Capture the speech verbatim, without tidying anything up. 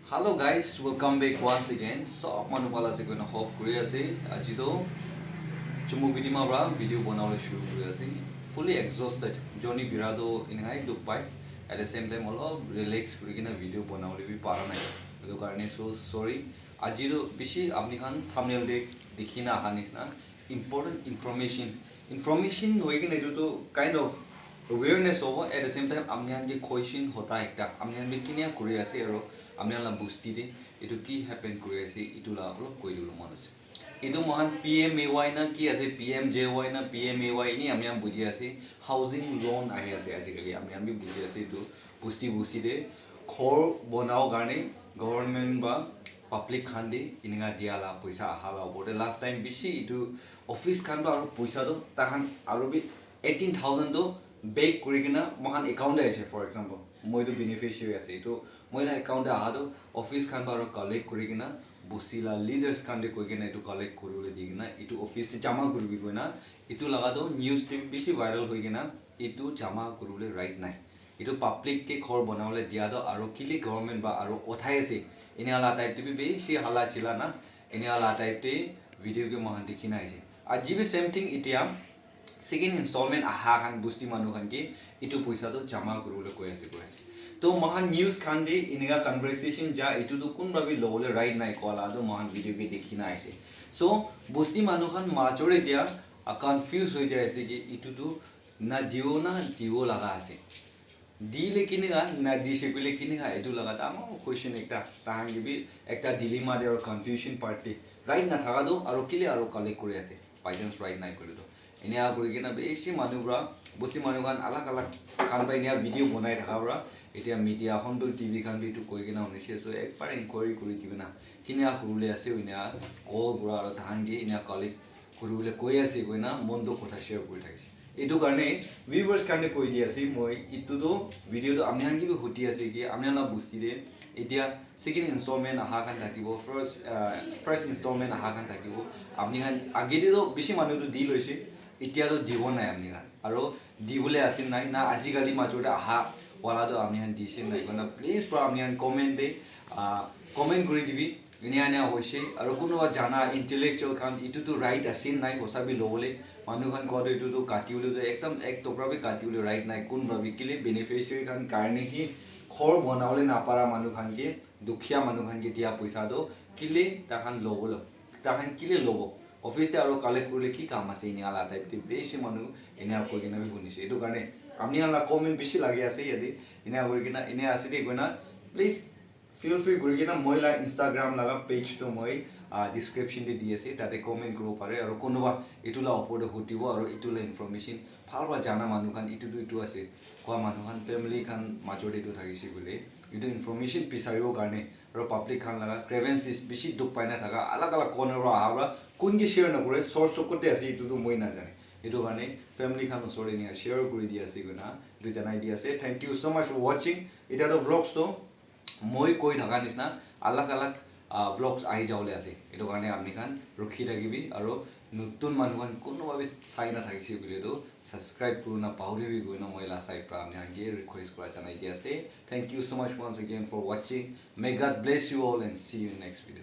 Hello guys, welcome back once again. Sob manu bhal ase koina hope kuri ase. Aji to Chumukedima pra video banabole shuru kuri ase. Fully exhausted. Journey bira to enkai dukh pai. At the same time, olop relax kuri kena video banabole bi para nai. Etu karne so sorry. Aji to bishi apni khan thumbnail te dikhi na aha nisna important information. Information hoi kena etu to kind of awareness hobo, at the same time apni khan ke question hota ekta, apni khan bi kinia kuri ase aro apni khan la bosti te etu ki happen kuri ase, etu la olop koi dibole mon ase. Etu moikhan P M A Y na ki ase, P M J Y na P M A Y, ini apni khan buji ase, housing loan ahi ase ajikali, apni khan bi buji ase etu bosti bosti te ghor banabo karne government ba public khan te eninka dia la poisa aha la opor te last time bishi etu office khan to aro poisa to tahan aro bi eighteen thousand to back kuri kena moikhan account te aise. For example, moi to beneficiary ase, etu moi la account te aha to office khan para collect kuri kena bosti la leaders khan te koi kena etu collect kuribole di kena etu office te jama kuribi koina etu laga to news te bi bishi viral hoi kena etu jama kuribole right nai. Etu public ke ghor banabole dia to aro kile government ba aro uthai ase, enia la type te bi bishi hala chila na, enia la type te video ke moikhan dikhi na ase. Aji bi same thing, etia second installment aha khan bosti manu khan ke etu poisa to jama kuribole koi ase, koi ase. To moikhan news khan te enika conversation ja etu to kunba bi lobole right nai koa la to moikhan video ke dikhi na ase. So bosti manu khan major etia, ah, confuse hoi jai ase ki etu to na dibo na dibo laga ase. Dile kinika, na dise koile kinika, etu laga dangor question ekta, tahan ke bi ekta dilemma te aro confusion part te right na thaka to aro kile aro collect kuri ase, by chance right nai koile to. Enika kuri kena bishi manu pra, bosti manu khan alag alag khan pra enika video banai thaka pra, etia media, Hornbill T V khan bi etu koi kena hunise, so ekbar inquiry kuri dibi na, kinika kuribole ase, enika call kura aro tahan ke enika collect kuribole koi ase koina mon to kotha share kuri thakise. Etu karne viewers khan te koi di ase moi, etu to video to apni khan ke bi huti ase ki apni khan la bosti te etia second installment aha khan thakibo, first, ah, first installment aha khan thakibo, apni khan age te to bishi manu to di loise, etia to dibo nai apni khan, aro dibole ase nai na, ajikali major te aha wala to apni khan dise nai koina please pra apni khan comment te, ah, comment kuri dibi. Enia enia hoise, aro kunuba jana intellectual khan etu tu right ase nai hosa bi lobole, manu khan koa tu etu tu kati bole tu ekdam ek tokra bi kati bole right nai, kunba bi kile beneficiary khan karne hi ghor banabole napara manu khan ke, dukhiya manu khan ke dia poisa tu kile takhan lobole, takhan kile lobo? Office te aro collect kurile ki kam ase, enia la type te bishi manu enia koi kena bi hunise. Etu karne apni khan la comment bishi lagi ase yate, enia koi kena, enia ase de koina, please feel free kuri kena moi la Instagram laga page tu moi, ah, description te di ase, tate comment kuribo pare, aro kunuba etu la opor te hutibo, aro etu la information bhal pra jana manu khan etu tu etu ase koa manu khan family khan major te etu thakise koile, etu information bisaribo karne, aro public khan laga grievances bishi dukh pai na thaka, alag alag corner pra aha pra, kun ke share nakore, source to kote ase etu tu moi najane. Etu karne family khan usor te enia share kuri di ase koina etu janai di ase. Thank you so much for watching. Etia to vlogs to moi koi thaka nisna alag alag, ah, vlogs ahi jabole ase. Etu karne apni khan rukhi thakibi, aro notun manu khan kunuba bi sai na thakise koile tu subscribe kurina pahuribi koina moi la side pra apni khan ke request kura janai di ase. Thank you so much once again for watching. May God bless you all and see you in next video.